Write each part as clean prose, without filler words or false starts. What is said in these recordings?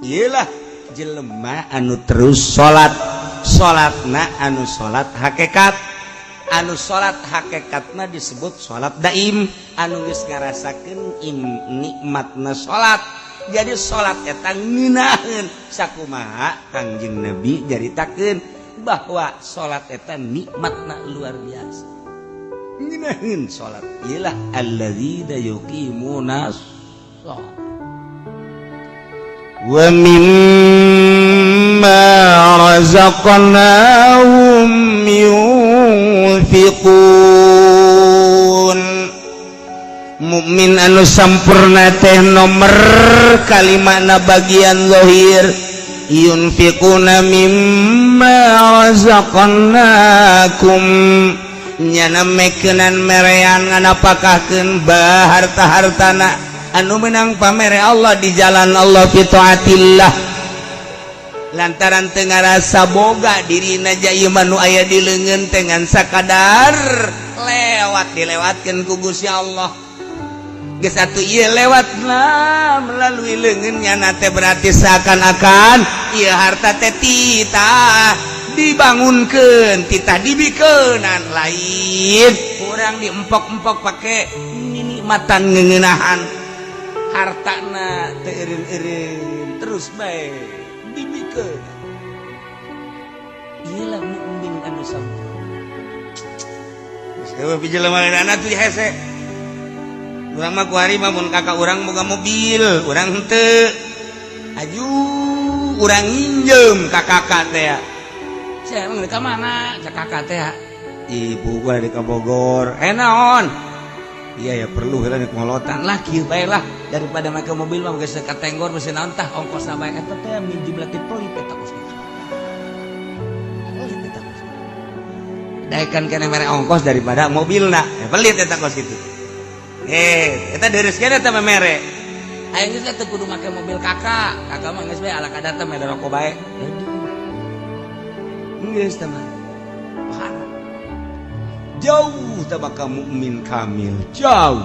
Iyalah jelema anu terus salat, salatna anu salat hakikat, anu salat hakikatna disebut salat daim, anu geus ngarasakeun nikmatna salat. Jadi salat eta ngeunaheun. Sakumaha Kangjeng Nabi nyaritakeun bahwa salat eta nikmatna luar biasa, ngeunaheun salat. Iyalah alladzina yuqimuna shalah wa mimma razaqnahum yunfiqun. Mukmin anu sampurna teh nomor kalimana bagian zahir, yunfiquna mimma razaqnakum, nyana mekenan merean nganapakahkeun bah harta-hartana anu menang pamere Allah di jalan Allah, fi taatillah, lantaran teu ngarasa boga dirina ja ieu nu aya di leungeun dengan sakadar lewat, dilewatkeun ku Gusti Allah. Geus atuh ieu lewat lah melalui leungeunnya teh, berarti seakan-akan ieu harta teh titah dibangunkeun, titah dibikeunan, lain kurang diempok-empok pake nikmatan ngeunahan hartana teu eureun-eureun, terus bae dibikeun. Iyalah mukmin anu sampurna. Geus eueuh jelema tuh hese. Urang mah kuari mah mun kakak urang boga mobil, urang henteu aju, urang nginjem ka kakak teh. Saya emang ka mana cak kakak teh? Ibu gua di Bogor. Eh, naon? Iya ya, perlu heula nek ngolotan lah, kieu bae lah, daripada make mobil mah geus katenggor mesin naon tah ongkosna bae. Eta teh minjem berarti pelit eta kos kitu. Pelit eta kos. Daekan kene mere ongkos daripada mobilna. Eh, pelit eta kos kitu. Eh, eta deres kene eta mere. Aing geus teu kudu make mobil kakak. Kakak mah geus bae ala kadar teh mere rokok bae. Aduh. Geus teh mah. Jauh tabaka mukmin kamil, jauh.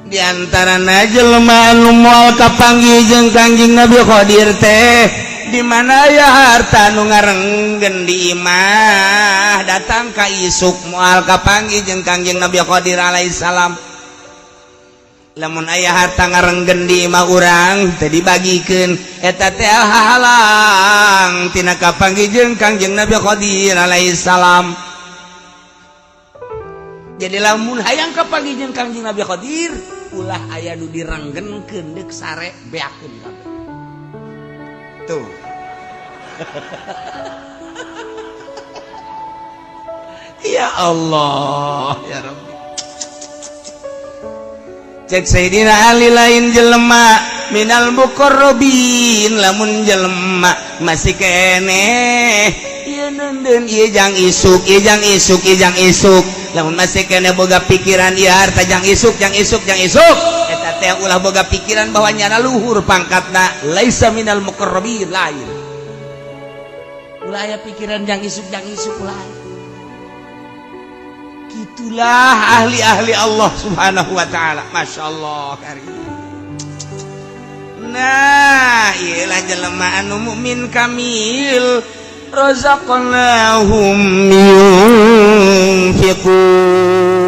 Di antara jelema anu moal kapanggih jeung Kangjeng Nabi Khadir teh di mana ya harta nu ngarenggen di imah, datang ka isuk moal kapanggih jeung Kangjeng Nabi Khadir alaihissalam. Lamun aya harta ngarenggen di imah urang teu dibagikeun, eta teh halang tina kapanggih jeung Kangjeng Nabi Khadir alaihissalam. Jadi lamun hayang kapanggih jeung Kangjeng Nabi Khadir, ulah aya nu direnggenkeun, deuk sare beakeun kabeh Tuh. Ya Allah ya Rabbi. Cek Sayyidina Ali, lain jelema minal muqarrabin lamun jelema masih keneh ieu neundeun ieu jang isuk, ieu jang isuk, ieu jang isuk. Lamun masih keneh boga pikiran ieu harta jang isuk, jang isuk, jang isuk, eta teh ulah boga pikiran bahwa nyana luhur pangkatna, laisa minal muqarrabin. Lain, ulah aya pikiran jang isuk, jang isuk, ulah. Gitulah ahli-ahli Allah Subhanahu wa taala. Masya Allah karim. Nah, iyalah jelema anu mukmin kamil, razaqnahum yunfiqun.